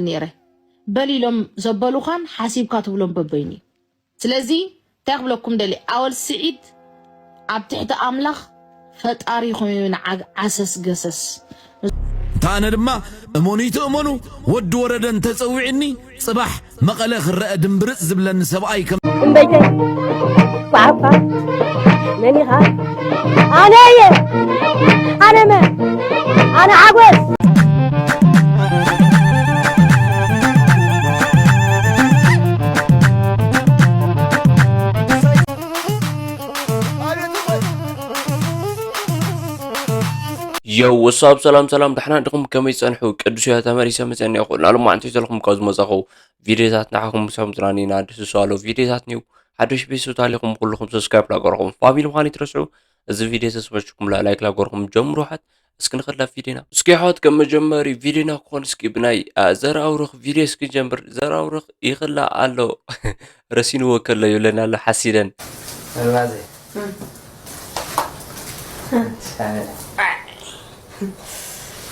ነይረ። በል ኢሎም ዘበሉኻን ሓሲብካ ትብሎም በበይኑ እዩ። ስለዚ እንታይ ክብለኩም ደሊ፣ ኣወል ስዒድ ኣብ ትሕቲ ኣምላኽ ፈጣሪ ኮይኑ ንዓግ ዓሰስ ገሰስ። እታ ኣነ ድማ እመኑ ይትእመኑ ወዲ ወረደ እንተፀዊዕኒ ፅባሕ መቐለ ክረአ ድምብርፅ ዝብለኒ ሰብኣይ ከም እምበይተይ ኳዕኳ መኒኻ ኣነ እየ ኣነ መ ኣነ ሓጎስ ዮው ወሳብ ሰላም ሰላም ዳሕና ድኹም ከመይ ጸንሑ ቅዱስ ያ ተመሪሰ መጸን ይኹ ናሉ ማዕንቲ ዘለኹም ካብ ዝመጻኹ ቪዲዮታት ንዓኹም ምሳም ዝራኒና ድስሱ ኣሎ ቪዲዮታት ኒው ሓደሽ ቤት ታሊኹም ኩልኹም ሰብስክራይብ ላገርኹም ፋሚሊ ምዃን ይትረስዑ እዚ ቪዲዮ ተስበሽኩም ላይክ ላገርኹም ጀምሩ ሓት እስኪ ንኸላ ቪዲዮና እስኪ ሓት ከም መጀመሪ ቪዲዮና ክኾን እስኪ ብናይ ዘርኣውርኽ ቪዲዮ እስኪ ጀምር ዘርኣውርኽ ይኽላ ኣሎ ረሲንዎ ከሎ ይብለና ኣሎ ሓሲደን ኣልማዘ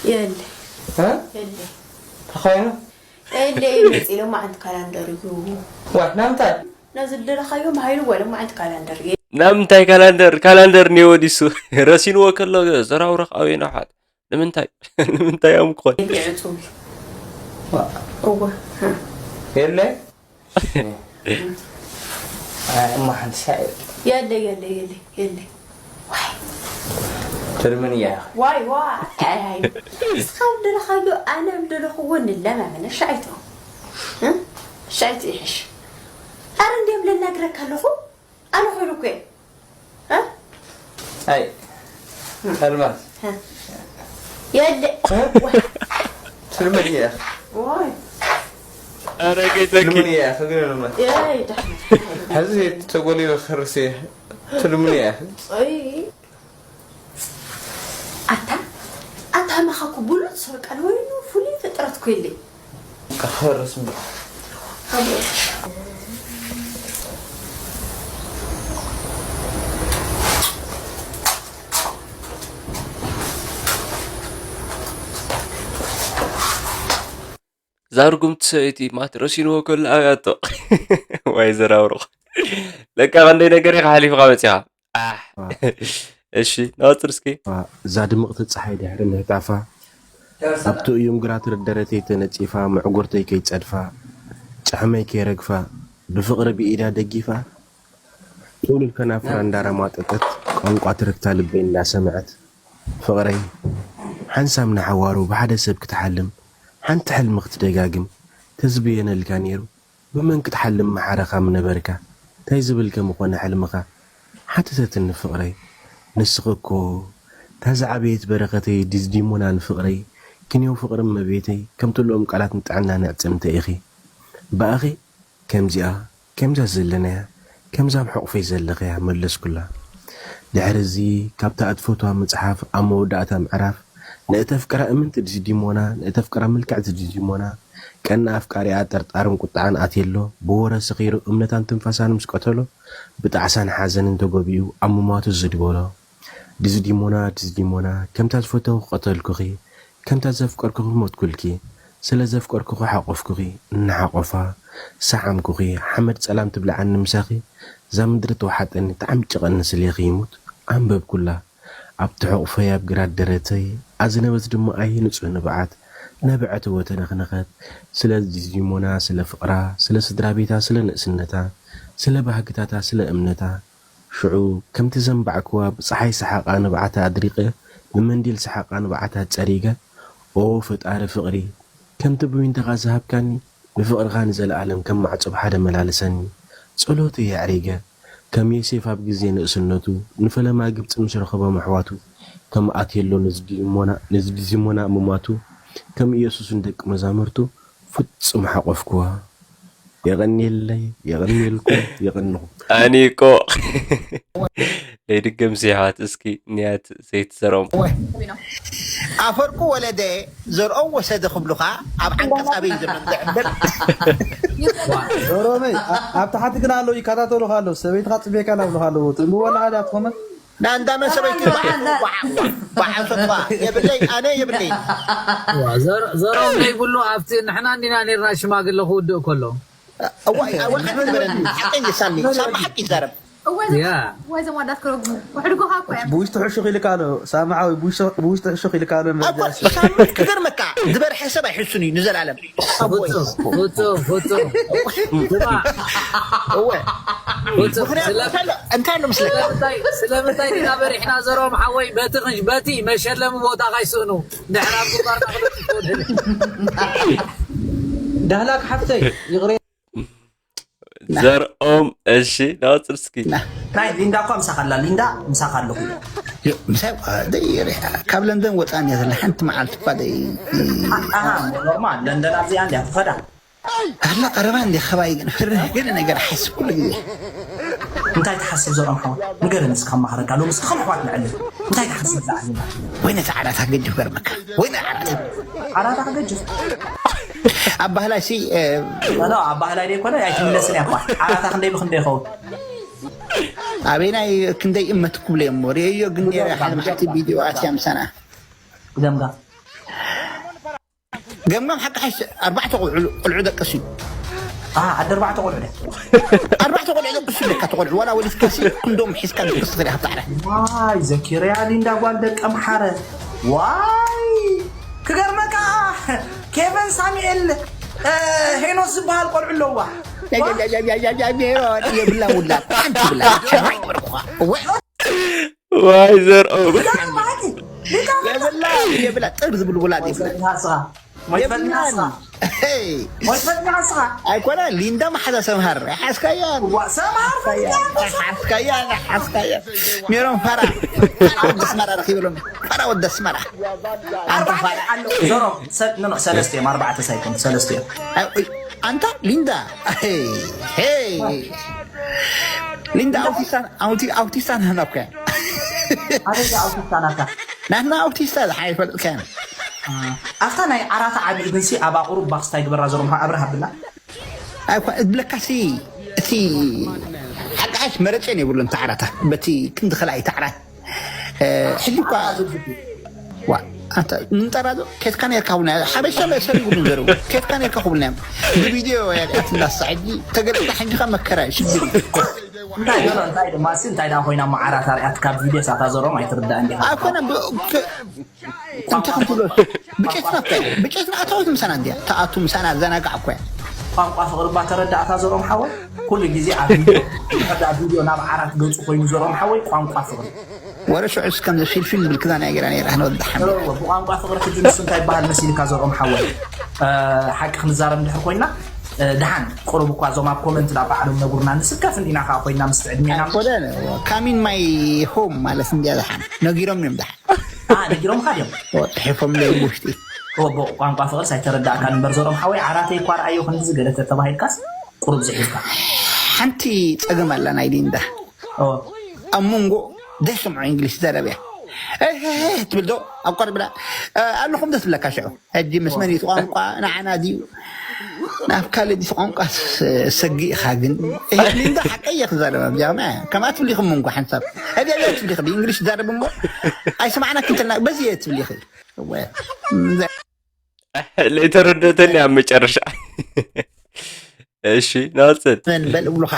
የለ እ? የለ ተኾይኑ የለ ይመጽእ ኢሎም ማዓንቲ ካላንደር እዩ ዋ ናምታይ ነዚ ዝደለኻዮ ማሃይሉ ወለ ማዓንቲ ካላንደር እዩ ናምንታይ ካላንደር ካላንደር ኒወዲሱ ረሲንዎ ከሎ ዘራውረኽ ኣበይ ናሓት ንምንታይ ንምንታይ እዮም ክኾን የለ ዕጹው እዩ እወ የለ እማ ሓንቲ ሻዕ የለ የለ የለ የለ ትልምን እያ ዋይ ዋይ ኣይ ኣይ እስኻ ዝደለኻዮ ኣነ ዝደለኽዎ ንለማመነ ሻይቶ እ? ሻይቶ ይሕሽ ኣረ እንዲም ለናግረካ ኣለኹ ኣነ ኮይኑ እኮ እየ እ? ኣይ ኣልማዝ የለ ትልምን እያ ዋይ ኧረ ጌተኪ ትልምን እያ ክግረ ልማዝ የይ ዳሕና ሕዚ ተጎሊበ ክርስ እየ ትልምን እያ ኣይ ኣታ ኣታ መኻኩ ብሉጽ ሰብ ቃል ወይኑ ፍሉይ ፍጥረት ኮይለይ ክፈርስ እምበር እዛ ርጉምቲ ሰበይቲ ማት ረሲንዎ ከሎ ኣብያቶ ዋይ ዘራውርኹ ለካ ክንደይ ነገር ኢኻ ሓሊፍኻ መፂኻ ኣሕ እሺ ናወፅር እስኪ እዛ ድምቕቲ ጸሓይ ድሕሪ ምህጣፋ ኣብቲ እዩም ግራትር ደረተይ ተነጺፋ ምዕጉርተይ ከይጸድፋ ጫሕመይ ከይረግፋ ብፍቕሪ ብኢዳ ደጊፋ ጥውልል ከናፍራ እንዳረማጠጠት ቋንቋ ትርክታ ልበይ እንዳሰምዐት ፍቕረይ ሓንሳብ ንሓዋሩ ብሓደ ሰብ ክትሓልም ሓንቲ ሕልሚ ክትደጋግም ተዝብየነልካ ነይሩ ብመን ክትሓልም ምሓረኻ ምነበርካ ታይ ዝብል ከምኾነ ሕልምኻ ሓተተትኒ ፍቕረይ ንስኺ እኮ እታ ዝዓበየት በረኸተይ ዲዝዲሞና ንፍቕረይ ክንየው ፍቕሪ እመቤተይ ከምቲ ልኦም ቃላት ንጥዕና ንዕጽምቲ ኢኺ ብኣኺ ከምዚኣ ከምዛ ዘለናያ ከምዛ ኣብ ሕቑፈይ ዘለኽያ መለስኩላ ድሕሪ እዚ ካብታ እትፈትዋ መጽሓፍ ኣብ መወዳእታ ምዕራፍ ንእተፍቅራ እምንቲ ዲዝዲሞና ንእተፍቅራ ምልክዕቲ ዲዝዲሞና ቀኒ ኣፍቃሪኣ ጥርጣርን ቁጥዓን ኣትየሎ ብወረ ሰኺሩ እምነታን ትንፋሳን ምስ ቀተሎ ብጣዕሳን ሓዘንን ተጎቢኡ ኣብ ምሟቱ ዝድበሎ ዲዝዲሞና ዲዝዲሞና ከምታ ዝፈተውኺ ቀተልኩኺ ከምታ ዘፍቀርኩኺ ሞትኩልኪ ስለ ዘፍቀርኩኺ ሓቆፍኩኺ እናሓቆፋ ሰሓምኩኺ ሓመድ ጸላም ትብልዓኒ ምሳኺ እዛ ምድሪ ተዋሓጠኒ ተዓምጭቐኒ ስሌኺ ይሙት ኣንበብኩላ ኣብቲ ሕቑፈይ ኣብ ግራት ደረተይ ኣዝነበት ድማ ኣየ ንጹህ ንብዓት ነብዐት እወ ተነኽነኸት ስለ ዲዝዲሞና ስለ ፍቕራ ስለ ስድራ ቤታ ስለ ንእስነታ ስለ ባህግታታ ስለ እምነታ ሽዑ ከምቲ ዘንባዕክዋ ብጸሓይ ሰሓቓ ንብዓታ ኣድሪቐ ብመንዲል ሰሓቓ ንብዓታ ጸሪገ ኦ ፈጣሪ ፍቕሪ ከምቲ ብዊንታኻ ዝሃብካኒ ብፍቕርኻ ንዘለኣለም ከም ማዕጾ ብሓደ መላልሰኒ ጸሎተይ ኣዕሪገ ከም ዮሴፍ ኣብ ግዜ ንእስነቱ ንፈለማ ግብጺ ምስ ረኸቦም ኣሕዋቱ ከም ኣትየሎ ንዝዲዚሞና ምማቱ ከም ኢየሱስ ንደቂ መዛሙርቱ ፍጹም ሓቆፍክዋ። የቐንየለይ፣ የቐንየልኩም፣ የቐንኹም። ኣኒቆ ለይድገም ሲሓት እስኪ ንያት ዘይትሰሮም ኣፈርቁ ወለደ ዘርኦም ወሰደ ክብሉኻ ኣብ ዓንቀፃ በይ ዘሎ ዝሕብር ኦሮመይ ኣብ ታሕቲ ግን ኣለዉ ይከታተሉኻ ኣለዉ ሰበይትኻ ፅቤካ ናብሉኻ ኣለዉ ትእምወላ ኣዳ ትኾመን ናንዳ መን ሰበይቲ በዓል በዓል ሰባ የብለይ ኣነ የብለይ። ዘሮም ዘይብሉ ኣብቲ ንሕና እንዲና ነርና ሽማግለ ክውድእ ከሎ እዋይ እዋይ ሓቂ ዝበረኒ ሓቂ ሳሚ ሳሚ ሓቂ ይዛረብ። እወ ያ እወ ዘማዳት ክረጉ ውሕድጎኻ እኮ እዮም ብውሽጢ ሕሹኽ ኢልካ ኣሎ ሳምዓዊ ብውሽጢ ሕሹኽ ኢልካ ኣሎ ኣባ መርጃ ሳሚ ክገርመካ ዝበርሐ ሰብ ኣይሕሱን እዩ ንዘላለም። ኣቦይ ፍጹም ፍጹም ፍጹም ስማ እወ ፍጹም ምክንያቱ ስለ- እንታይ ኣሎ- እንታይ ኣሎ ምስለካ? ስለምንታይ ስለምንታይ ዲና በሪሕና ዘሮም ሓወይ በቲ ክንሽ በቲ መሸለሚ ቦታ ካይስእኑ ድሕር ኣብ ግንባርና ክደቅሱ ዳህላክ ሓፍተይ ይቕሬ ዘርኦም እሺ ናወፅር እስኪ ናይ ሊንዳ እኳ ምሳኻ ኣላ ሊንዳ ምሳኻ ኣለኹ ምሳይ ደይ ካብ ለንደን ወፃን እያ ዘላ ሓንቲ መዓልቲ እኳ ደይ ኣሃ ኖርማል ለንደን ኣብዚኣ እንዲያ ትኸዳ ኣላ ቀረባ እንዲ ከባይ ግን ፍርህ ግን ነገር ሓስብ ኩሉ ግዜ እንታይ ትሓስብ ዘርኦም ሓዋ ንገረኒ እስካ ማሕረካ ሎም እስካ ከም ኣሕዋት ንዕልል እንታይ ትሓስብ ዝዓልም ወይ ነቲ ዓራታ ገጅፍ ገርመካ ወይ ነቲ ዓራታ ዓራታ ክገጅፍ ኣብ ባህላይ ሲ ኖ ኣብ ባህላይ ደይ ኮነ ኣይትምለስን እያ እኳ ዓራታ ክንደይ ብክንደይ ይኸውን ኣበይናይ ክንደይ እመት ክብለ እሞ ርእዮ ግን ነረ ሓደ መዓልቲ ቪድዮ ኣትያ ምሳና ብገምጋ ገምጋም ሓቂ ሓሽ ኣርባዕተ ቆልዑ ቆልዑ ደቅስ እዩ ኣደ ኣርባዕተ ቆልዑ ደ ኣርባዕተ ቆልዑ ደቅስ እዩ ለካ ተቆልዑ ዋላ ወሊድካሲ ክንዶም ሒዝካ ደቅስ ትኽእል ሃብታ ዓረ ዋይ ዘኪርያ ሊንዳ ጓል ደቀ ምሓረ ዋይ ክገርመካ ኬቨን ሳሙኤል ሄኖስ ዝበሃል ቆልዑ ኣለዋ ሜሮን የብላ ውላ ሓንቲ ብላ ሸራይ በርኩኻ እወ ዋይ ዘርኦም የብላ የብላ ጥር ዝብል ውላ የብላ ሞይትፈትና ስኻ ሞይትፈትና ስኻ ኣይኮነ ሊንዳ መሓዛ ሰምሃር ሓስካያ ሰምሃር ሓስካያ ሓስካያ ሜሮን ፋራ ፋራ ወዲ ኣስመራ ረኪበሎም ፋራ ወዲ ኣስመራ ኣንታ ፋራ ዞሮ ሰለስተ እዮም ኣርባዕተ ሳይኮን ሰለስተ እዮም ኣንታ ሊንዳ ሊንዳ ኣውቲስታን ኣውቲስታን ህና እኮ ኣበይ ኣውቲስታ ናታ ናትና ኣውቲስታ ዝሓ ይፈልጥካ ኣብታ ናይ ዓራታ ዓብዪ ግንሲ ኣብ ኣቑሩብ ባክስታይ ግበራ ዘሮም ኣብረ ሃብና ኣይኳ እብለካሲ እቲ ሓቃሽ መረፅን የብሉን ተዓራታ በቲ ክንዲ ከላይ ተዓራት ሕጂ እኳ ዋ ኣንተ ንንጠራ ዶ ኬትካ ነርካ ሁብና ሓበሻ መእሰር ይብሉ ዘረቡ ኬትካ ነርካ ሁብና ብቪድዮ ያድያት እንዳሳ ሕጂ ተገለጽና ሕጂኻ መከራ ሽግር እዩ እንታይ ዶ እንታይ ድማ ሲ እንታይ ዳ ኮይና መዓራት ኣርያት ካብ ቪድዮ ሳታ ዘሮም ኣይትርዳእ እንዲኻ ኣይኮነ እንታይ ከም ትብሎ ብጨትና ብጨትና ኣታወት ምሳና እንዲያ ተኣቱ ምሳና ዘናጋዕ እኮ ቋንቋ ፍቅሪ እባ ተረዳእካ ዘሮም ሓወይ ኩሉ ግዜ ኣብ ቪድዮ ሕዳ ቪድዮ ናብ ዓራት ገጹ ኮይኑ ዘሮም ሓወይ ቋንቋ ፍቅሪ ወረ ሽዑስ ከም ፊልፊል ዝብል ክዛን ኣይገራ ነይራ ንወዲ ሓመድ ብቋንቋ ፍቅሪ ሕጂ ንሱ እንታይ ይበሃል መሲልካ ዘርኦም ሓወይ ሓቂ ክንዛረብ እንድሕር ኮይና ድሓን ቁሩብ እኳ እዞም ኣብ ኮመንት ናብ ባዕሎም ነጉርና ንስከፍ እንዲና ከዓ ኮይና ምስ ዕድሜና ኮደ come in my home ማለት እንዲያ ድሓን ነጊሮም እዮም ድሓን ነጊሮምካ ድዮም ፅሒፎም ለ ውሽጢ ቋንቋ ፍቅርስ ኣይተረዳእካን እምበር ዘርኦም ሓወይ ዓራተይ እኳ ረኣዮ ክንድዚ ገለ ተተባሂልካስ ቁሩብ ዝሒፍካ ሓንቲ ፀገም ኣላ ናይ ሊንዳ ኣብ መንጎ ደይ ስምዖ እንግሊሽ ዘረብ እያ ትብል ዶ ኣብ ቀርብላ ኣለኹም ዶ ትብለካ ሽዑ ሕጂ ምስ መን እቲ ቋንቋ ንዓና ድዩ ናብ ካልእ ድስ ቋንቋ ሰጊእኻ ግን ሊንዳ ሓቀየ ክዛረብ ኣብዚኣ ከምኣ ትብሊኹም እንኳ ሓንሳብ ኣብያ ትብሊኽ ብእንግሊሽ ትዛረብ እሞ ኣይስማዕና ክንተልና በዚ እየ ትብሊኺ ለይተረደተኒ ኣብ መጨረሻ እሺ ናፅል መን በል እብሉኻ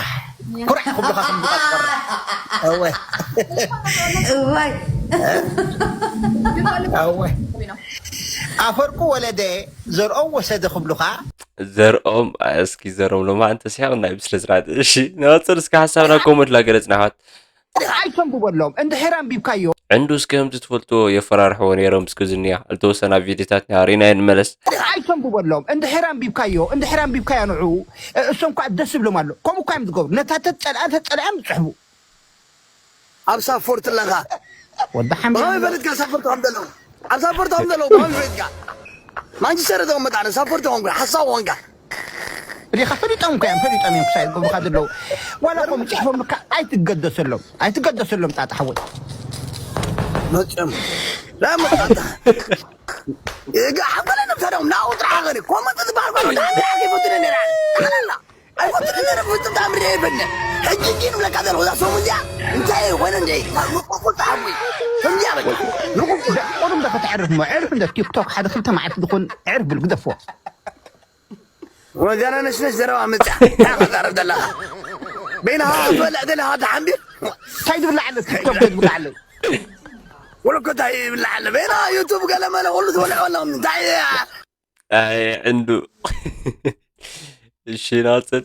ኩራሕ ክብሉኻ ከም ብቃ ትቆርዕ እወ እዋይ እወ ኣፈርቁ ወለደ ዘርኦም ወሰደ ክብሉኻ ዘርኦም እስኪ ዘርኦም ሎማ እንተስሒቕ ናይ ብስለ ስርዓት እሺ ናፅል እስኪ ሓሳብና ኮመንት ላገለፅና ኣሕዋት ኣይተንብበሎም እንድሕር ኣንቢብካዮ ዕንዱስ ከምቲ ትፈልጥዎ የፈራርሕዎ ነይሮም እስኪ ዝኒያ ዝተወሰና ቪድዮታት ሪእናዮ ንመለስ ኣይተንብበሎም እንድሕር ኣንቢብካዮ እንድሕር ኣንቢብካዮ ንዑ እሶም ከዓ ደስ ይብሎም ኣሎ ከምኡ እኳ እዮም ዝገብሩ ነታ ተፀልኣ ተፀልኣም ዝፅሕቡ ኣብ ሳፖርት ኣለኻ ወዲ ሓምድ ብኸመይ ፈለጥካ ሳፖርት ከም ዘለኹ ኣብ ሳፖርት ከም ዘለኹ ብኸመይ ፈለጥካ ማንቸስተር እቶም መጣዕና ሳፖርት ኾንኩ ሓሳብ ኾንካ እዚኻ ፈሊጦም እኮ እዮም ፈሊጦም እዮም ክሳይ ዝገብሩካ ዘለዉ ዋላ ኮም ፅሕፎምካ ኣይትገደሰሎም ኣይትገደሰሎም ጣጣ ሓወይ መፅኦም ላመጣታ ሓፈለ ነብሳዶም ናኡ ጥራሕ ገሪ ኮመንት ዝበሃል ኮ ብጣዕሚ ከይፈትነ ነራ ኣላ ኣይፈቱ እነ ፍጹም ተኣምር የብነ። ሕጂ ግን ብለካ ዘለኹ እዛ ሰሙን እዚኣ እንታይ ይኾነ እንደ መቆቆል ተሓሙይ ከምዚኣ በቃ። ደቆም ዶ ከተዕርፍ እሞ ዕርፍ እንደ ቲክቶክ ሓደ ክልተ መዓልቲ ዝኾን ዕርፍ ብል ግደፎ። ወዘና ነሽነሽ ዘረባ መጽያ ታኸዛረብ ዘለኻ በይንኻ ትበልዕ ዘለኻ ተሓምቢር እንታይ ዝብላዕ ኣለ ቲክቶክ ዶ ዝብላዕ ኣለ። ወለኮ እንታይ ይብላዕ ኣለ በይንኻ ዩቱብ ገለመለ ኩሉ ትበልዕ ኣለኹም እንታይ ኣይ ዕንዱ እሺ ናፅል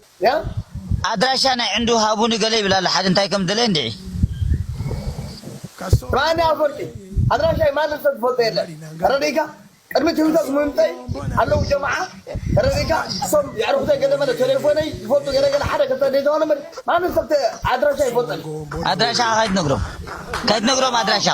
ኣድራሻ ናይ ዕንዱ ሃቡኒ ገለ ይብል ኣሎ ሓደ እንታይ ከም ደለ እንድዒ ማን ኣፈርቂ ኣድራሻይ ማንም ሰብ ዝፈልጦ የለ ተረዲካ ቅድሚ ትምዘዝ ምምፀይ ኣለዉ ጀማዓ ተረዲካ እሶም የዕርኩተይ ገለ መለ ቴሌፎነይ ይፈልጡ ገለ ገለ ሓደ ክልተ ደይተዋነ መለ ማንም ሰብ ኣድራሻ ይፈልጠል ኣድራሻ ከይትነግሮም ከይትነግሮም ኣድራሻ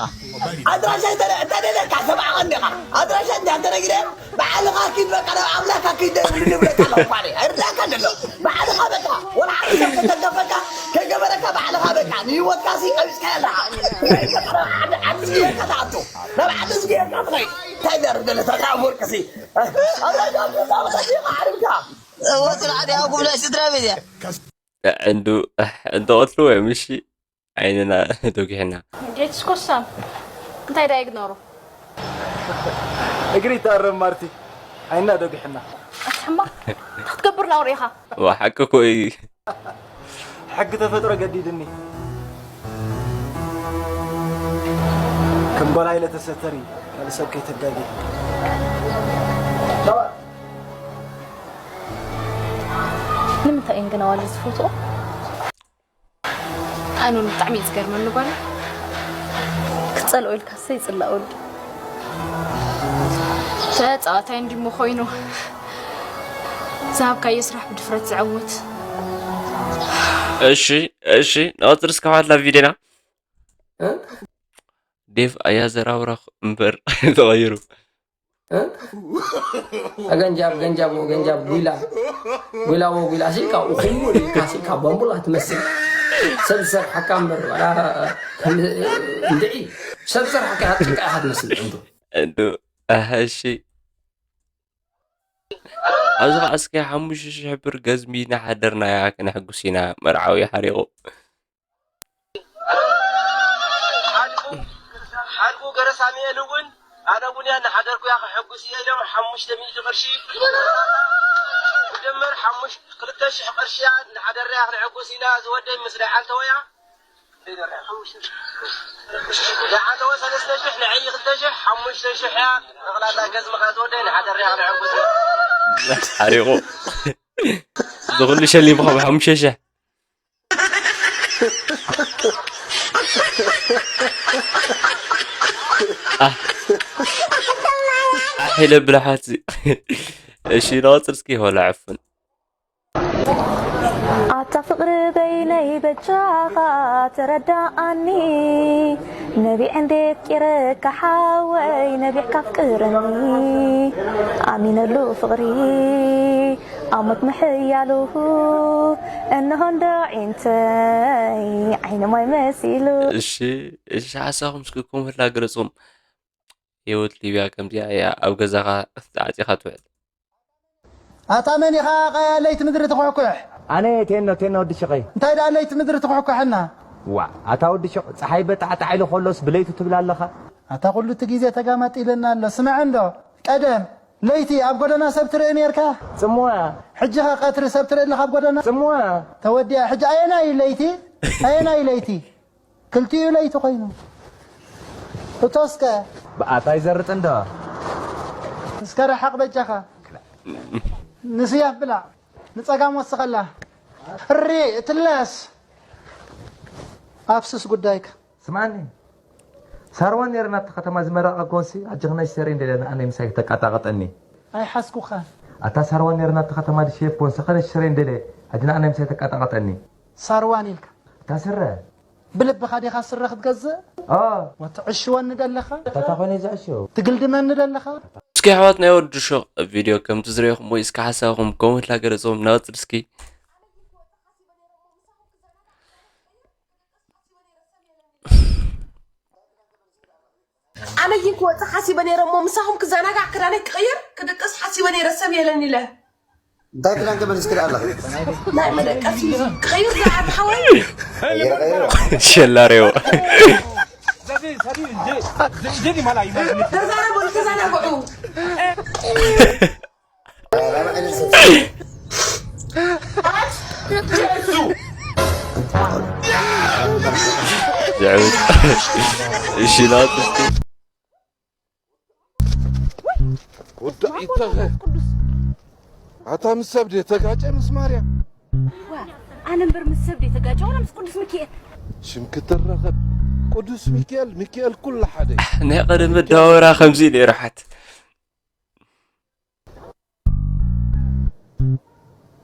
ኣድራሻ እንተደለካ ሰብዓ ቀንዲኻ ኣድራሻ እንተ ተነግረ ባዕልኻ ኪድ በቃ ናብ ኣምላካ ኪድ ዘይብሉ ንብረት ኣለኹ ባዕለይ ኣይርዳእካ ደሎ ባዕልኻ በቃ ወላ ዓዲ ሰብ ተተገፈካ ከይገበረካ ባዕልኻ በቃ ንህይወትካ ሲ ቀቢፅካ ኣለኻ ዓዲ ዝግየካ ትኣቱ ናብ ዓዲ ዝግየካ ትኸይ እንታይ ዘርብ ደለ ተካ ወርቅሲ ኣምላካ ዓርምካ ወፅን ዓዲ ኣብ ጉብላይ ስድራ ቤት እያ ዕንዱ ዕንዱ ቀትሉ ወይ ምሺ ዓይንና ዶጊሕና ጌትስ ኮሳም እንታይ ዳይ ግኖሩ እግሪ ይተኣረም ማርቲ ዓይንና ዶጊሕና ኣትሕማ ክትገብር ናው ርኢኻ ዋ ሓቂ እኮ እዩ ሕጊ ተፈጥሮ ገዲድኒ ከም በላይ ለተሰተሪ ካልእ ሰብ ከይተጋጊ ንምንታይ እየን ግን ኣዋልድ ዝፈትኦ ኣነ እውን ብጣዕሚ እዩ ዝገርመኒ ጓል ክፀልኦ ኢልካሰ ይፅላእ ወዲ ተፃዋታይ እንዲሞ ኮይኑ ዝሃብካዮ ስራሕ ብድፍረት ዝዕውት እሺ እሺ ንቐፅል እስካብ ሓላ ቪድዮና ዴቭ ኣያ ዘራውራ እምበር ተቐይሩ ገንጃብ ገንጃብ ገንጃብ ጉላ ጉላ ወጉላ ሲልካ ውኹሙ ኢልካ ሲልካ ባምቡላ ትመስል ሰብ ዝሰርሓካ እምበር ዋላ እንድዒ ሰብ ዝሰርሓካ ኢኻ ጭቃ ኢኻ ትመስል እንዶ እንዶ ኣሀ እሺ ኣብዚ ከዓ እስከ ሓሙሽተ ሽሕ ብር ገዝሚ እናሓደርናያ ክነሕጉስ ኢና መርዓዊ ሓሪቑ ሓልፉ ገረሳሚኤል እውን ኣነ እውን እያ እናሓደርኩ እያ ከሐጉስ እየ ኢሎም ሓሙሽተ ሚእቲ ቅርሺ ብድምር ሓሙሽ ክልተ ሽሕ ቅርሺ እያ እናሓደርና እያ ክነሐጉስ ኢና ዝወደይ ምስ ደሓንተወያ ደሓንተወ ሰለስተ ሽሕ ንዐይ ክልተ ሽሕ ሓሙሽተ ሽሕ እያ ጠቕላላ ገዝሚ ከትወደይ ንሓደርና እያ ክነሐጉስ ኢና ሓሪቑ ዝኹሉ ሸሊምኻ ብሓሙሽተ ሽሕ ኣሒለ ብልሓት እሺ ናወፅር እስኪ ሆላ ዕፍን ኣታ ፍቕሪ በይነይ በጃኻ ተረዳኣኒ ነቢዐ እንዴት ቂረካ ሓወይ ነቢዕካ ኣፍቅረኒ ኣሚነሉ ፍቕሪ ኣሞት ምሕያሉ እንሆ እንዶ ዒንተይ ዓይኒ ማይ መሲሉ። እሺ እሺ ሓሳኹም እስኪ ኮመንት ላገለጽኹም። ህይወት ሊብያ ከምዚኣ እያ ኣብ ገዛኻ ተዓጺኻ ትውዕል። ኣታ መን ኢኻ ለይቲ ምድሪ ትኹሕኩሕ? ኣነ ቴኖ ቴኖ ወዲ ሽቐይ። እንታይ ደኣ ለይቲ ምድሪ ትኹሕኩሐና? ዋ ኣታ ወዲ ሽቕ ጸሓይ በጣዕጣዕ ኢሉ ከሎስ ብለይቱ ትብል ኣለኻ? ኣታ ኩሉ እቲ ግዜ ተጋማጢልና ኣሎ። ስምዐ እንዶ ቀደም ለይቲ ኣብ ጎደና ሰብ ትርኢ ኔርካ? ጽምዋ። ሕጂ ኸ ቀትሪ ሰብ ትርኢ ኣለኻ ኣብ ጎደና? ጽምዋ። ተወዲኣ። ሕጂ ኣየናይ እዩ ለይቲ? ኣየናይ እዩ ለይቲ? ክልቲኡ ለይቲ ኮይኑ። እቶ እስከ። ብኣታ ይዘርጥ እንዶ። እስከ ርሓቕ በጃኻ። ንስያፍ ብላዕ። ንጸጋም ወስኸላ። እሪ እትለስ። ኣፍስስ ጉዳይካ። ስምዓኒ ሳርዋን ነይረ ናብቲ ከተማ ዝመረቐ ኮንሲ ኣጅኽና ሽሰረይ እንደለ ንኣነይ ምሳይ ተቃጣቐጠኒ ኣይሓስኩኻን ኣታ ሳርዋን ነይረ ናብቲ ከተማ ድሽየፍ ኮንሲ ኸነ ሽሰረይ እንደለ ኣጅ ንኣነይ ምሳይ ተቃጣቐጠኒ ሳርዋን ኢልካ እታ ስረ ብልብኻ ዲኻ ስረ ክትገዝእ ኦ ወትዕሽወኒ ደለኻ እታ ኮይነ ዝዕሽው ትግልድመኒ ደለኻ እስኪ ኣሕዋት ናይ ወዲ ሹቕ ቪድዮ ከምቲ ዝረኹም ወይ እስኪ ሓሳብኹም ኮመንት ላገለጽኹም ናወጽድ እስኪ ኣነ ግን ክወፅእ ሓሲበ ነይረ እሞ ምሳኹም ክዘናጋዕ ክዳነይ ክቕይር ክድቅስ ሓሲበ ነይረ ሰብ የለን ኢለ እንታይ ክዳን ከመልስ ክልእ ኣለኺ? ናይ መደቀሲ ቀይር ዝዓብ ሓወይ ሸላሬዎ ተዛረቡ ተዛናግዑ እሺ ናት እስቲ ወዳኢተኸ ኣታ ምስ ሰብ ድየ ተጋጨ ምስ ማርያም ኣነ እምበር ምስ ሰብ ድየ ተጋጨ ዋላ ምስ ቅዱስ ሚካኤል ሽም ክትረኸብ ቅዱስ ሚካኤል ሚካኤል ኩሉ ሓደ እዩ። ናይ ቀደም መደዋወራ ከምዚ ነይሩ ሓት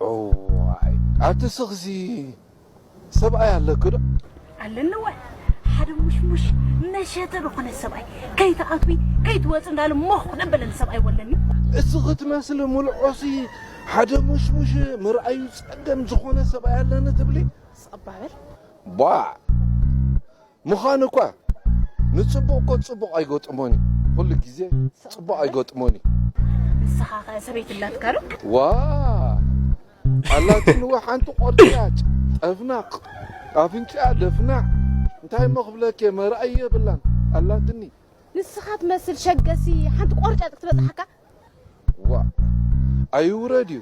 እዋይ ኣቲ ስኽዚ ሰብኣይ ኣለኪ ዶ? ኣለኒ እወ ሓደ ሙሽሙሽ መሸተ ዝኾነ ሰብኣይ ከይትኣትዊ ከይትወፂ እንዳለ ሞኽ ደበለኒ ሰብኣይ ወለኒ። እስኺ ክትመስሊ ሙሉእ ዖሲ ሓደ ሙሽሙሽ ምርኣዩ ፀገም ዝኾነ ሰብኣይ ኣለኒ ትብሊ? ጸባበል ቧዕ ምዃኑ እኳ ንፅቡቕ እኮ ፅቡቕ ኣይገጥሞን እዩ። ኩሉ ግዜ ፅቡቕ ኣይገጥሞን እዩ። ንስኻ ኸ ሰበይቲ ኣላትካ ዶ? ዋ ኣላትኒ ሓንቲ ቆርጫጭ ጠፍናቕ ኣፍንጫኣ ደፍናዕ እንታይ እሞ ክብለኪ መርኣይ የብላን ኣላትኒ። ንስኻ ትመስል ሸገሲ ሓንቲ ቆርጫጭ ክትበፅሓካ ዋእ ኣይውረድ እዩ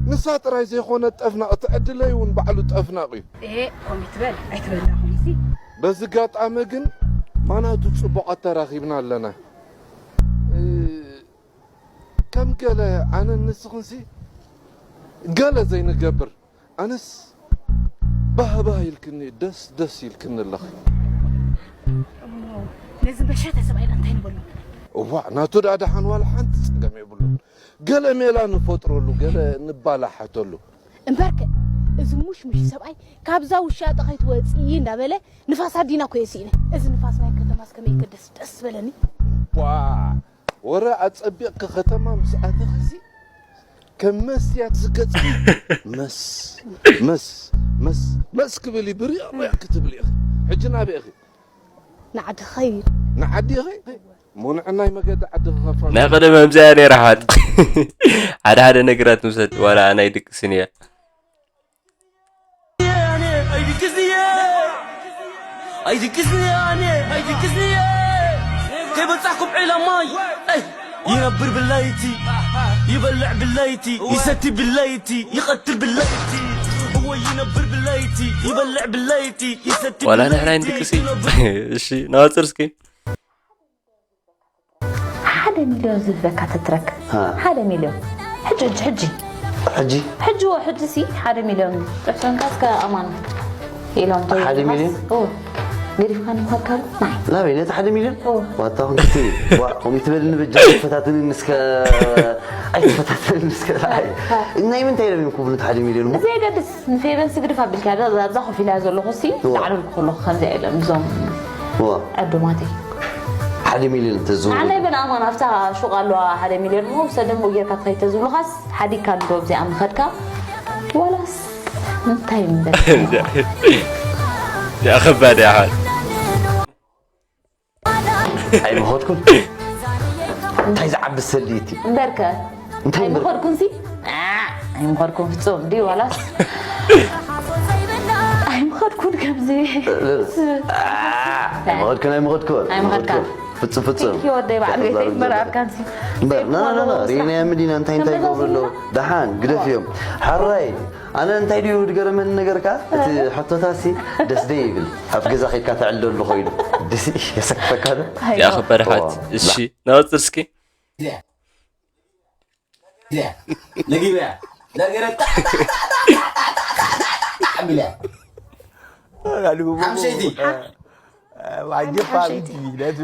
ንሳ ጥራይ ዘይኮነት ጠፍናቕ እቲ ዕድለይ እውን ባዕሉ ጠፍናቕ እዩ እሄ ከምኡ ትበል ኣይትበል ደኣ ከምኡሲ በዚ ጋጣሚ ግን ማናቱ ጽቡቓት ተራኺብና ኣለና እ፣ ከም ገለ ኣነን ንስኽንሲ ገለ ዘይንገብር ኣነስ ባህባህ ኢልክኒ ደስ ደስ ኢልክኒ ኣለኺ። እሞ ነዚ መሸተ ሰብኣይና እንታይ ንበሎ? እዋእ ናቱ ደኣ ደሓን ዋላ ሓንቲ ጸገም የብሉን። ገለ ሜላ ንፈጥረሉ ገለ ንባላሓተሉ። እምበርከ እዚ ሙሽሙሽ ሰብኣይ ካብዛ ውሻጠ ከይትወፅኢ እንዳበለ ንፋስ ኣዲና እኮ እየ ስኢነ። እዚ ንፋስ ናይ ከተማስ ከመይ ከደስ ደስ በለኒ። ዋእ ወረ ኣጸቢቕኪ ከተማ ምስ ኣተኺሲ ከም መስትያት ዝገጽኪ መስ መስ መስ መስ ክብል እዩ ብሪቕ ሪቕ ክትብሊ ኢኺ። ሕጂ ናበይ ኢኺ? ንዓዲ ክኸይድ። ንዓዲ ኢኺ? እሞ ንዕናይ መገዲ ዓዲ ክኸፋ ናይ ቀደም ከምዚኣ እያ ነይራ ሓጥ ሓደ ሓደ ነገራት ምሰድ ዋላ ኣናይ ድቅስን እያ ኣይድቅስንየ ኣይድቅስንየ ኣነ ኣይድቅስንየ ከይበጻሕኩም ዒላ ማይ ይነብር ብለይቲ ይበልዕ ብለይቲ ይሰቲ ብለይቲ ይቐትል ብለይቲ እወ ይነብር ብለይቲ ይበልዕ ብለይቲ ይሰቲ ዋላ ንሕና ይንድቅስ እሺ ናወፅር እስኪ ሓደ ሚልዮን ዝህበካ ተትረክብ ሓደ ሚልዮን ሕጂ ሕጂ ሕጂ ሕጂ ሕጂ ዎ ሕጂ ሲ ሓደ ሚልዮን ጥሕሶንካ እስከ ኣማን ኢሎም ሓደ ሚልዮን ገዲፍካ ንምኳድ ካሉ ናይ ናበይ ነቲ ሓደ ሚልዮን ዋታ ክንክቲ ዋ ከምኡ ትበልኒ በጃ ኣይትፈታትንን እስከ ኣይትፈታትንን እስከ ናይ ምንታይ ኢሎም እዮም ክብሉ እቲ ሓደ ሚልዮን እሞ ዘይገድስ ንፌቨን ስግድፍ ኣቢልካ ኣብዛ ኮፍ ኢላ ዘለኹ ሲ ላዕለልኩ ከለኹ ከምዚኣ ኢሎም እዞም ዕዱማተይ ሓደ ሚልዮን ተዝህቡ ንዓናይ በን ኣማን ኣብታ ሹቕ ኣለዋ ሓደ ሚልዮን እሞ ውሰደሞ ጌርካ ትኸይድ ተዝብሉኻስ ሓዲግካ እንዶ ኣብዚኣ ምኸድካ ዋላስ እንታይ ምበል እዚኣ ከባድ እያ ሓል ኣይምኸድኩን እንታይ ዝዓቢ ሰልዲ እቲ እምበርከ እንታይ እምበር ኣይምኸድኩን ሲ ኣይምኸድኩን ፍጹም ድዩ ዋላስ ኣይምኸድኩን ከምዚ ኣይምኸድኩን ኣይምኸድኩን ኣይምኸድካ ፍጹም ፍጹም ኪ ወደይ በዓል ቤተይ እምበር ኣርካንሲ እምበር ና ና ና ሪናያ ምዲና እንታይ እንታይ ይገብሩ ኣለዉ ደሓን ግደፍ እዮም ሓራይ ኣነ እንታይ ድዩ ድገረመኒ ነገርካ እቲ ሕቶታሲ ደስ ደይ ይብል ኣብ ገዛ ከይድካ ተዕልለሉ ኮይኑ ደስ የሰክፈካ ዶ ያኸበረ ሓት እሺ ናወፅር እስኪ ነጊበያ ነገረ ሓምሸይቲ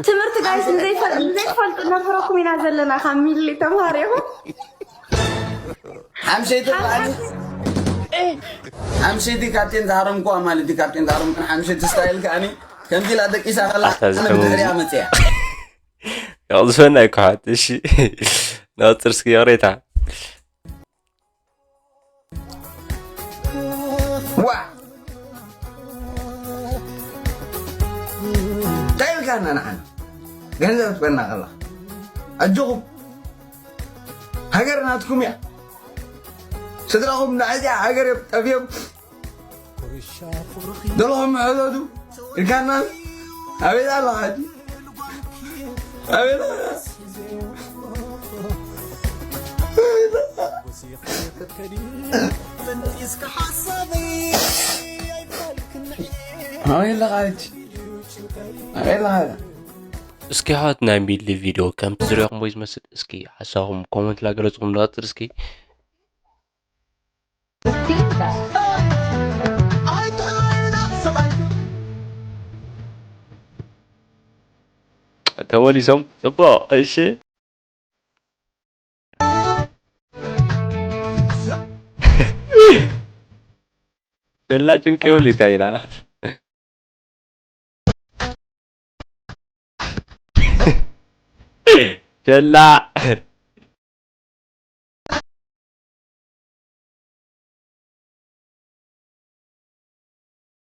ትምህርቲ ጋይስ ንዘይፈልጡ ነፍረኩም ኢና ዘለና ካብ ሚሊ ተምሃሪኹም ሓምሸይቲ ሓምሸይቲ ካፕቴን ዝሃረምኩዋ ማለት እዩ ካፕቴን ዝሃረምኩን ሓምሸይቲ ስታይል ከኣኒ ከምዚ ኢላ ደቂሳ ከላ ኣነ ብድሕሪያ መፅያ يغزفنا يا كحات اشي ناطر سكيوريتا ዋ እንታይ ኢልካና ንዓና ገንዘብ ትበና ከላ ኣጆኹም ሃገር ናትኩም እያ ስድራኹም ናይዚኣ ሃገር እዮም ጠፊኦም። ደለኹም ሕተቱ። ኢልካና። ኣቤት ኣለኻ ሕጂ። ኣቤት ኣለኻ። ኣቤት ኣለኻ። ኣበይ ኣለኻ ሕጂ? ኣበይ ኣለኻ? እስኪ ኣሕዋት ናይ ሚሊ ቪድዮ ከምቲ ዝሪኦኹምዎ እዩ ዝመስል። እስኪ ሓሳብኩም ኮመንት ላገለጽኩም ንቐጽል እስኪ። ተመሊሶም ጽቡቕ እሺ። ደላ ጭንቂ ይብል ይታይና። ደላ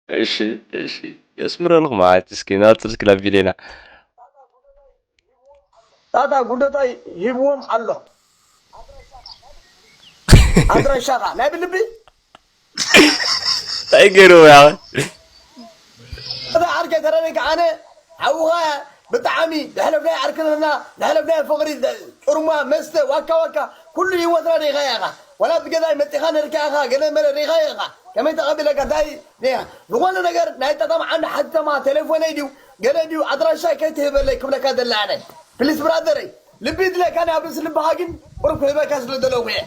እሺ እሺ የስምረልኩም ማለት እስኪ ናብቲ እስኪ ናብ ቪድዮና። ጣጣ ጉንደታይ ሂብዎም ኣሎ ኣድራሻኻ ናይ ብልቢ እንታይ ገይሩ ያ እዛ ዓርከይ ተረደይካ ኣነ ሓውኻ ብጣዕሚ ዘሕለፍናዮ ዓርክነትና ዘሕለፍናዮ ፍቕሪ ጭርማ መስተ ዋካ ዋካ ኩሉ ህይወትና ርኢኻዮ ኢኻ ዋላ ብገዛይ መፂኻ ነርካ ኢኻ ገለ መለ ርኢኻዮ ኢኻ ከመይ ተቐቢለካ እንታይ ዝኾነ ነገር ናይ ጠጠም ዓንዲ ሓተማ ቴሌፎነይ ድዩ ገለ ድዩ ኣድራሻይ ከይትህበለይ ክብለካ ዘለ ኣነ ፕሊስ ብራዘረይ ልቢ ይድለካ ናይ ኣብ ርእሲ ልብኻ ግን ቁሩብ ክህበካ ስለ ዘለኹ እየ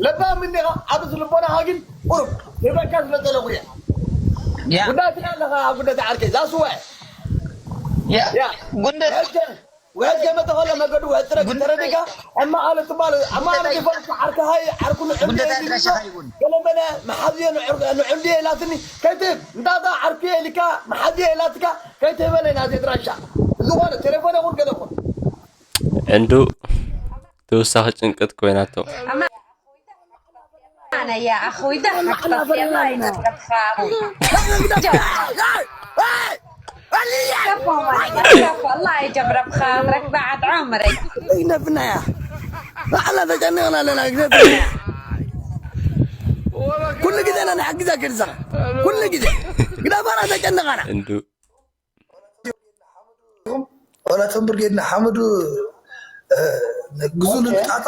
ለባም እንዲኻ ኣብ ርእሲ ልቦናኻ ግን ቁሩብ ክህበካ ስለ ዘለኹ እየ ጉዳይ ትካ ኣለኻ ኣብ ጉዳይ ዓርከይ ዛስዋ እየ ጉንደት ውሕድ ከመተ ከሎ መገዱ ውሕድ ጥረግ ተረዲካ ሕማቕ ኣለ ትባል ኣማለ ይፈልጥ ዓርክኻ ዓርኩ ንዕምዲ ገለመለ መሓዝዮ ንዕምዲ ኢላትኒ ከይትህብ እንዳ ዓርኩ ኢልካ መሓዝዮ ኢላትካ ከይትህበለ ናዘ ድራሻ ዝኾነ ቴሌፎን ይኹን ገለ ይኹን ዕንዱ ተወሳኺ ጭንቀት ኮይናቶ። أنا يا أخوي ضحك طفي الله يجربها كفو الله يجرب خاطرك بعد عمري ይነፍናያ ባዕላ ተጨኒቕና ኣለና ግዜ ኩሉ ግዜ ና ንሓግዛ ክድዛ ኩሉ ግዜ ግዳ ባራ ተጨንቐና እንዱ ወላ ተንብር ጌድና ሓመዱ ግዙ ንጣጣ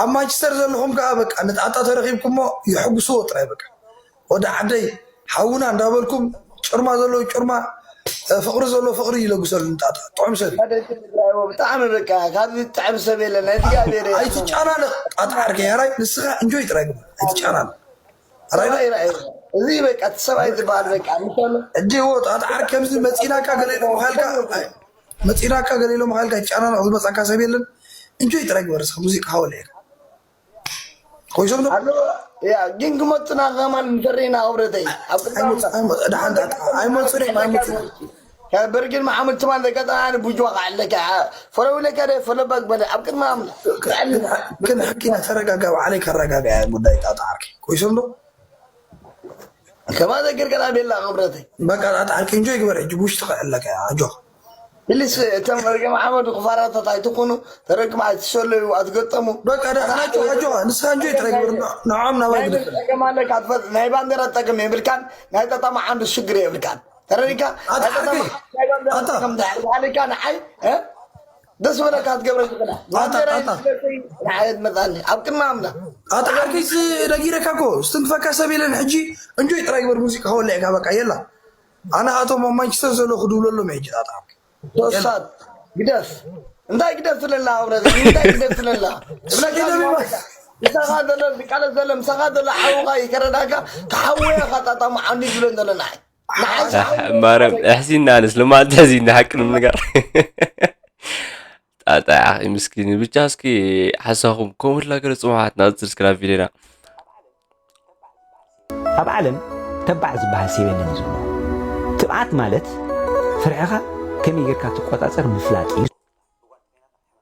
ኣብ ማንቸስተር ዘለኹም ከዓ በቃ ንጣጣ ተረኺብኩሞ ይሕጉስዎ ጥራይ በቃ ወደ ዓደይ ሓውና እንዳበልኩም ጭርማ ዘለዎ ጭርማ ፍቅሪ ዘለዎ ፍቅሪ ይለግሰሉ ንጣጣ ጥዑም ሰብ እዩ። ሓደ ትግራይ ብጣዕሚ በቃ ካብዚ ጥዕም ሰብ የለን ናይ እግዚኣብሔር እየ። ኣይትጨናነቅ ጣጣ ዓርከይ ሕራይ ንስኻ እንጆይ ጥራይ ግበር ኣይትጨናነቅ። ራይ ራይ ራይ እዚ በቃ እቲ ሰብኣይ ዝበሃል በቃ ምሰሎ ሕጂ እዎ ጣጣ ዓርከይ ከምዚ መፂናካ ገለ ኢሎም ምኻልካ ኣይ- መፂናካ ገለ ኢሎም ምኻልካ ኣይትጨናነቅ ዝመፃካ ሰብ የለን። እንጆይ ጥራይ ግበር እስኻ ሙዚቃ ሃወለ ኢኻ። ኮይሶም ዶ ኣሎ ያ ግን ክመፁና ከማን ንፈሪና ክብረተይ ኣብ ቅድሚ ኣምላኽ ደሓን ጣጣ ኣይመፁን እዮም ኣይመፁን እዮም። ካብ በርጊድ መሓመድ ትማል ዘጋጠመኒ ቡጅዋ ክዓለካ ፈረው ኢለካ ደ ፈለባ ዝበለ ኣብ ቅድሚ ኣምላኽ ግን ሕኪና ተረጋጋ ባዕለይ ከረጋጋ እያ ጉዳይ ጣጣ ዓርከይ ኮይሶም ዶ ከማን ዘገርገላ ቤላ ክብረተይ በቃ ጣጣ ዓርከይ እንጆይ ግበር ሕጂ ብውሽጢ ክዕለካ እያ ኣጆኻ ፕሊስ እቶም በርጊድ መሓመድ ክፋራታት ኣይትኹኑ ተረግም ኣይትሰለዩ ኣትገጠሙ በቃ ደሓናቸው ኣጆኻ ንስኻ እንጆይ ጥራይ ግበር ንዖም ናባይ ግደፈል ናይ ባንዴራ ጠቅም የብልካን ናይ ጠጣማ ዓንዱ ሽግር የብልካን ተረዲካ ኣታ ዓርከይ ኣታ ኣለካ ንዓይ ደስ በለካ ትገብረ ትኽእላ ባንዴራ ንዓይ መጣኒ ኣብ ቅድሚ ኣምላ ኣታ ዓርከይስ ነጊረካ እኮ ስትንክፈካ ሰብ የለን ሕጂ እንጆይ ጥራይ ግበር ሙዚቃ ከወልዕካ በቃ የላ ኣነ ኣቶም ኣብ ማንቸስተር ዘሎ ክድውለሎም ሕጂ ጣጣ ዓርከይ ሶሳት ግደፍ እንታይ ግደፍ ትለላ ኣብረ እንታይ ግደፍ ትለላ ትብለካ ምሳኻ ዘሎ ዝቃለስ ዘሎ ምሳኻ ዘሎ ሓውኻ ይከረዳካ ክሓወዮ ካጣጣሙ ዓንዲ ዝብለን ዘሎ ንዓይ ማርያም እሕሲና ኣነስ ልማልቲ ሕሲና ሓቂ ንምንጋር ጣጣ ምስኪን ብቻ እስኪ ሓሳኹም ከምኡ ላ ገለ ፅሙሓት ናብ ዝስክራብ ቪድዮና ኣብ ዓለም ተባዕ ዝበሃል ሰብ የለን እዩ ዘሎ። ትብዓት ማለት ፍርሕኻ ከመይ ጌርካ ትቆጻጸር ምፍላጥ እዩ።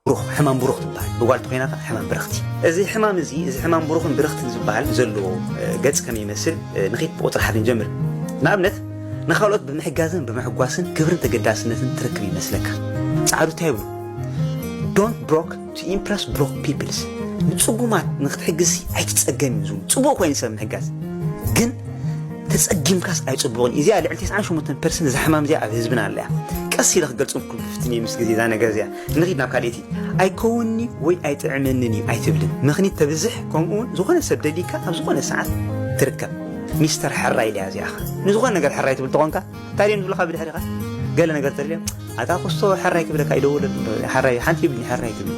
ብሩኽ ሕማም ብሩኽ ትበሃል ብጓል ተኾይና ከዓ ሕማም ብርኽቲ። እዚ ሕማም እዚ እዚ ሕማም ብሩኽን ብርኽትን ዝበሃል ዘለዎ ገጽ ከመይ ይመስል ንኺድ ብቁጽሪ ሓደ ንጀምር። ንኣብነት ንኻልኦት ብምሕጋዝን ብምሕጓስን ክብርን ተገዳስነትን ትረክብ ይመስለካ። ጻዕዱ እንታይ ይብሉ? Don't broke to impress broke peoples። ንፅጉማት ንክትሕግዝሲ ኣይትፀገም እዩ ዝብሉ። ፅቡቅ ኮይኑ ሰብ ምሕጋዝ ግን ተፀጊምካስ ኣይፅቡቅን። እዚኣ ልዕሊ ተስዓን ሸሞንተን ፐርሰንት እዛ ሕማም እዚኣ ኣብ ህዝብና ኣለያ። ቀስ ኢለ ክገልፅም ኩሉ ክፍትን እየ ምስ ግዜ እዛ ነገር እዚያ። ንኺድ ናብ ካልእቲ ኣይከውንኒ ወይ ኣይጥዕመንን እዩ ኣይትብልን። ምኽኒት ተብዝሕ ከምኡ እውን ዝኾነ ሰብ ደሊካ ኣብ ዝኾነ ሰዓት ትርከብ። ሚስተር ሕራይ ኢልያ እዚኣኻ ንዝኾነ ነገር ሕራይ ትብል ተኾንካ እንታይ ድዮም ዝብልኻ ብድሕሪኻ ገለ ነገር ተደልዮም ኣታ ክስቶ ሕራይ ክብለካ ይደውል ሕራይ ሓንቲ ይብልኒ ሕራይ ትብል።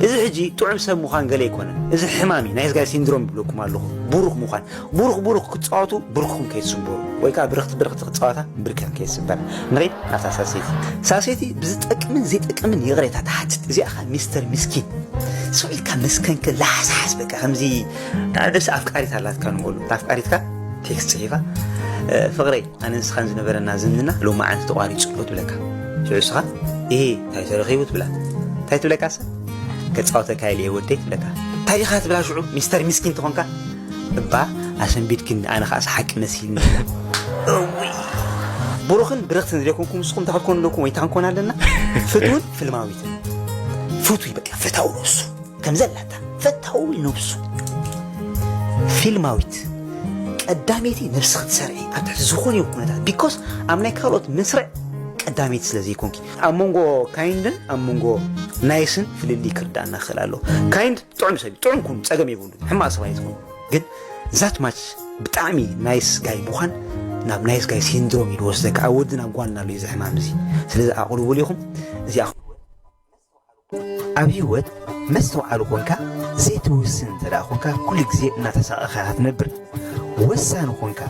እዚ ሕጂ ጥዑም ሰብ ምዃን ገለ ኣይኮነን። እዚ ሕማም እዩ ናይ ዝጋይ ሲንድሮም ይብለኩም ኣለኹ። ቡሩኽ ምዃን ቡሩኽ ቡሩኽ ክትፃወቱ ብርክኹም ከይትስበሩ ወይ ከዓ ብርኽቲ ብርኽቲ ክትፃወታ ብርክኽን ከይትስበር። ንኸይድ ናብታ ሳሴቲ። ሳሴቲ ብዝጠቅምን ዘይጠቅምን ይቕሬታ ትሓትት። እዚኣ ኸ ሚስተር ምስኪን ስቕ ኢልካ መስከንክን ላሓስሓስ በቃ ከምዚ ደስ ኣፍቃሪት ኣላትካ ንበሉ። ኣፍቃሪትካ ቴክስት ፅሒፋ ፍቕረይ ኣነ ንስኻን ዝነበረና ዝምድና ሎማዓንቲ ተቋሪፁ ኣሎ ትብለካ። ሽዑ ንስኻ እሄ እንታይ ተረኺቡ ትብላ። እንታይ ትብለካ ንሳ? ከፃወተካ ኢለ እየ ወደይ ትብለካ። እንታይ ዲኻ ትብላ ሽዑ ሚስተር ሚስኪን ተኾንካ እባ ኣሰንቢድክኒ ኣነ ኸዓ ሓቂ መሲልኒ። እውይ። ብሩኽን ብርኽትን ዘይኮንኩም ንስኹም እንታይ ክትኮኑ ኣለኩም ወይ እንታይ ክንኮን ኣለና? ፍትውን ፍልማዊትን። ፍቱይ በቃ ፈታው ነብሱ ከም ዘላታ ፈታዊ ነብሱ ፊልማዊት ቀዳመይቲ ነብሲ ክትሰርዒ ኣብ ትሕቲ ዝኾነ ይኹን ኩነታት because ኣብ ናይ ካልኦት መስርዕ ቀዳመይቲ ስለ ዘይኮንኪ ኣብ መንጎ ካይንድን ኣብ መንጎ ናይስን ፍልልይ ክርዳእና ክኽእል ኣለዎ። ካይንድ ጥዑም ሰብ እዩ፣ ጥዑም ኩኑ ጸገም የብሉን፣ ሕማቕ ሰብ ኣይትኹኑ። ግን that much ብጣዕሚ ናይስ ጋይ ምዃን ናብ ናይስ ጋይ ሲንድሮም እዩ ዝወስደካ። ኣብ ወዲ ናብ ጓል እናሎ እዩ እዚ ሕማም እዚ። ስለዚ ኣቕርብሉ ኢኹም እዚኣ ኣብ ህይወት መስተውዓሊ ኮንካ ዘይትውስን እንተ ደኣ ኮንካ ኩሉ ግዜ እናተሳቐኻ ኢኻ ትነብር። ወሳኒ ኮንካ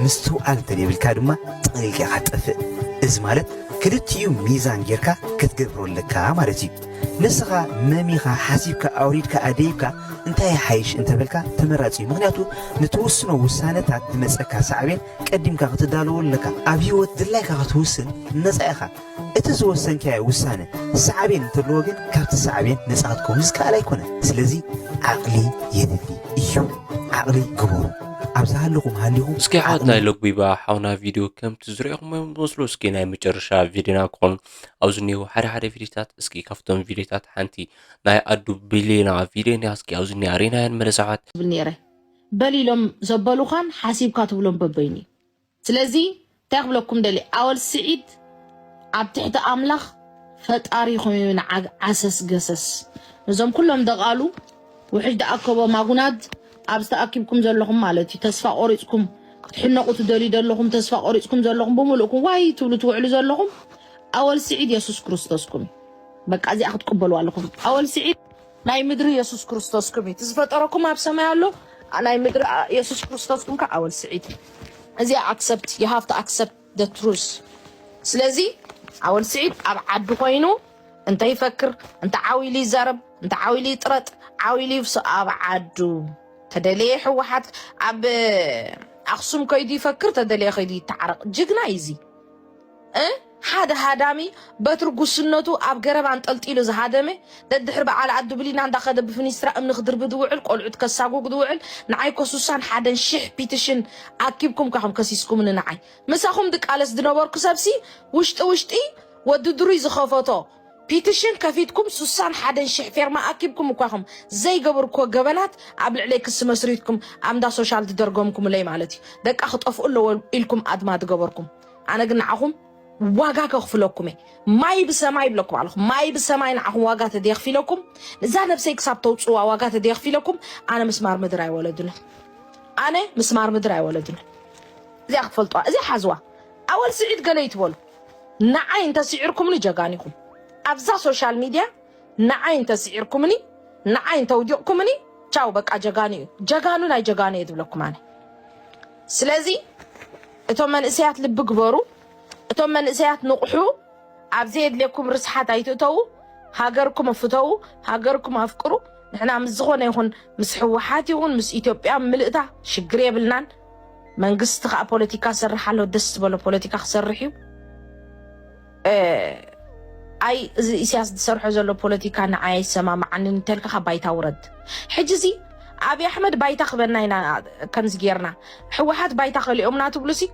ምስትውዓል እንተ ዘይብልካ ድማ ጠቕሊልካ ኢኻ ትጠፍእ። እዚ ማለት ክልቲኡ ሚዛን ጌርካ ክትገብሮ ኣለካ ማለት እዩ። ንስኻ መሚኻ ሓሲብካ ኣውሪድካ ኣደይብካ እንታይ ይሓይሽ እንተ በልካ ተመራጺ እዩ። ምኽንያቱ ንትውስኖ ውሳነታት ዝመጸካ ሳዕቤን ቀዲምካ ክትዳለወሉ ኣለካ። ኣብ ህይወት ድላይካ ክትውስን ነጻ ኢኻ። እቲ ዝወሰንካዮ ውሳነ ሳዕቤን እንተለዎ ግን ካብቲ ሳዕቤን ነጻ ክትከውን ዝከኣል ኣይኮነን። ስለዚ ዓቕሊ የድሊ እዩ። ዓቕሊ ግበሩ። ኣብ ዝሃለኹም ሃሊኹም እስኪ ኣሕዋት ዓቕሊ ናይ ለጉባ ሓውና ቪድዮ ከምቲ ዝሪኦኹም ዝመስሉ እስኪ ናይ መጨረሻ ቪድዮና ክኾኑ ኣብዚ እኒሄው ሓደ ሓደ ቪድዮታት እስኪ ካብቶም ቪድዮታት ሓንቲ ናይ ኣዱ ቢሌና ቪድዮ እኒኣ እስኪ ኣብዚ እኒኣ ሪናያ ንመለስ ኣሕዋት። ትብል ነይረ በል ኢሎም ዘበሉኻን ሓሲብካ ትብሎም በበይኑ እዩ። ስለዚ እንታይ ክብለኩም ደልየ ኣወል ስዒድ ኣብ ትሕቲ ኣምላኽ ፈጣሪ ኮይኑ ንዓግ ዓሰስ ገሰስ ነዞም ኩሎም ደቓሉ ውሕጅ ደኣከቦ ማጉናድ ኣብዚ ተኣኪብኩም ዘለኹም ማለት እዩ ተስፋ ቆሪፅኩም ክትሕነቑ ትደልዩ ዘለኹም ተስፋ ቆሪፅኩም ዘለኹም ብምሉእኩም ዋይ ትብሉ ትውዕሉ ዘለኹም ኣወል ስዒድ የሱስ ክርስቶስኩም እዩ በቃ እዚኣ ክትቅበሉ ኣለኹም ኣወል ስዒድ ናይ ምድሪ የሱስ ክርስቶስኩም እዩ እቲ ዝፈጠረኩም ኣብ ሰማይ ኣሎ ናይ ምድሪ የሱስ ክርስቶስኩም ከ ኣወል ስዒድ እዚኣ accept you have to accept the truth ስለዚ ኣወል ስዒድ ኣብ ዓዱ ኮይኑ እንተ ይፈክር እንተ ዓው ኢሉ ይዛረብ እንተ ዓው ኢሉ ይጥረጥ ዓው ኢሉ ይፍሱ ኣብ ዓዱ ተደለየ ህወሓት ኣብ ኣክሱም ከይዱ ይፈክር ተደለየ ከይዱ ይተዓረቕ ጅግና እዩ እዚ ሓደ ሃዳሚ በትሪ ጉስነቱ ኣብ ገረብ ኣንጠልጢሉ ዝሃደመ ደድሕሪ በዓል ኣዱ ብሊና እንዳኸደ ብፊኒስትራ እምኒ ክድርቢ ዝውዕል ቆልዑት ከሳጉግ ዝውዕል ንዓይ ኮ ሱሳን ሓደን ሽሕ ፒትሽን ኣኪብኩም ካኹም ከሲስኩምኒ ንዓይ ምሳኹም ድቃለስ ዝነበርኩ ሰብሲ ውሽጢ ውሽጢ ወዲ ድሩይ ዝኸፈቶ ፒትሽን ከፊትኩም ሱሳን ሓደን ሽሕ ፌርማ ኣኪብኩም እኳኹም ዘይገበርኩዎ ገበናት ኣብ ልዕለይ ክሲ መስሪትኩም ኣምዳ ሶሻል ዝደርገምኩምለይ ማለት እዩ ደቃ ክጠፍኡ ኣለዎ ኢልኩም ኣድማ ዝገበርኩም ኣነ ግን ንዓኹም ዋጋ ከኽፍለኩም እየ ማይ ብሰማይ ይብለኩም ኣለኹ ማይ ብሰማይ ንዓኹም ዋጋ ተደየኽፊለኩም እዛ ነብሰይ ክሳብ ተውፅዋ ዋጋ ተደየኽፊለኩም ኣነ ምስማር ምድር ኣይወለድንን ኣነ ምስማር ምድር ኣይወለድንን እዚኣ ክትፈልጥዋ እዚኣ ሓዝዋ ኣወል ስዒድ ገለ ይትበሉ ንዓይ እንተስዒርኩምኒ ጀጋኑ ኢኹም ኣብዛ social media ንዓይ እንተስዒርኩምኒ ንዓይ እንተውዲቕኩምኒ ቻው በቃ ጀጋኑ እዩ ጀጋኑ ናይ ጀጋኑ እየ ዝብለኩም ኣነ ስለዚ እቶም መንእሰያት ልቢ ግበሩ እቶም መንእሰያት ንቕሑ ኣብ ዘየድልየኩም ርስሓት ኣይትእተዉ ሃገርኩም ፍተዉ ሃገርኩም ኣፍቅሩ ንሕና ምስ ዝኾነ ይኹን ምስ ህወሓት ይኹን ምስ ኢትዮጵያ ምልእታ ሽግር የብልናን መንግስቲ ከዓ ፖለቲካ ሰርሕ ኣሎ ደስ ዝበሎ ፖለቲካ ክሰርሕ እዩ ኣይ እዚ ኢሳያስ ዝሰርሖ ዘሎ ፖለቲካ ንዓይ ኣይሰማማዓንን እንተልካ ካብ ባይታ ውረድ ሕጂ እዚ ኣብይ ኣሕመድ ባይታ ክበና ኢና ከምዚ ጌርና ህወሓት ባይታ ከሊኦምና ትብሉ ሲ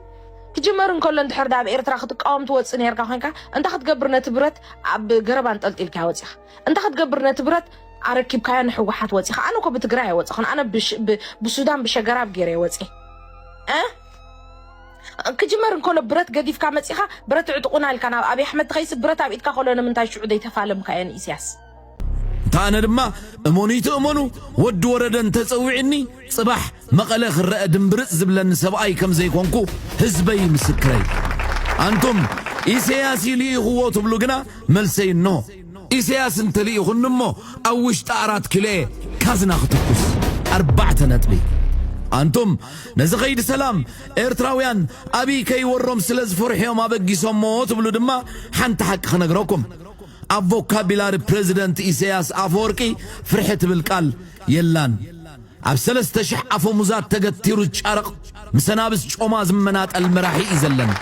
ክጅመር እንከሎ እንድሕር ዳ ኣብ ኤርትራ ክትቃወም ትወፅእ ነርካ ኮንካ እንታ ክትገብር ነቲ ብረት ኣብ ገረብ ኣንጠልጢልካ ወፂኻ እንታ ክትገብር ነቲ ብረት ኣረኪብካዮ ንሕወሓት ወፂኻ። ኣነ እኮ ብትግራይ ኣይወፅኽን። ኣነ ብሽ- ብ- ብሱዳን ብሸገራብ ገይረ ወፂ እ ክጅመር እንከሎ ብረት ገዲፍካ መፂኻ ብረት ዕጥቁና ኢልካ ናብ ኣብይ ኣሕመድ ትኸይስ ብረት ኣብ ኢድካ ከሎ ንምንታይ ሽዑ ዘይተፋለምካዮ ንኢስያስ? እታ ኣነ ድማ እመኑ ይትእመኑ ወዲ ወረደ እንተፀዊዕኒ ፅባሕ መቐለ ክረአ ድምብርፅ ዝብለኒ ሰብኣይ ከም ዘይኮንኩ ህዝበይ ምስክረይ። ኣንቱም ኢሰያስ እዩ ልኢኽዎ ትብሉ ግና መልሰይ እንሆ። ኢሰያስ እንተልኢኹኒ እሞ ኣብ ውሽጢ ኣራት ኪሎ እየ ካዝና ክትኩስ። ኣርባዕተ ነጥቢ። ኣንቱም ነዚ ኸይዲ ሰላም ኤርትራውያን ኣብይ ከይወሮም ስለ ዝፈርሑ እዮም ኣበጊሶሞ ትብሉ ድማ ሓንቲ ሓቂ ክነግረኩም። ኣብ ቮካቢላሪ ፕረዚደንት ኢሰያስ ኣፈወርቂ ፍርሒ ትብል ቃል የላን። ኣብ ሰለስተ ሽሕ ኣፈሙዛት ተገቲሩ ዝጫረቕ ምስ ኣናብስ ጮማ ዝመናጠል መራሒ እዩ ዘለን።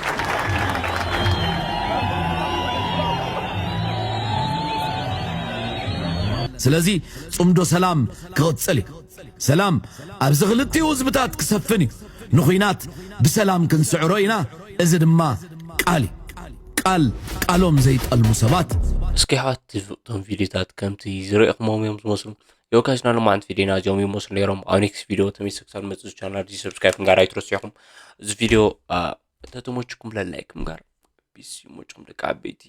ስለዚ ጽምዶ ሰላም ክቕጽል እዩ። ሰላም ኣብዚ ክልቲኡ ህዝብታት ክሰፍን እዩ። ንኹናት ብሰላም ክንስዕሮ ኢና። እዚ ድማ ቃል እዩ። ቃል ቃሎም ዘይጠልሙ ሰባት። እስኪ ኣሕዋት እቶም ቪድዮታት ከምቲ ዝረእኹሞም እዮም ዝመስሉ። የወካሽና ሎማዓንቲ ቪድዮና እዚኦም ይመስሉ ነይሮም። ኣብ ኔክስት ቪድዮ ተመልሰ ክሳብ ንመፅእ ቻናል እዚ ሰብስክራይብ ምግባር ኣይትረስዑ ኢኹም። እዚ ቪድዮ እንተተመችኩም ለላይክ ምግባር ቢስ ይመችኩም ደቂ ዓበይቲ።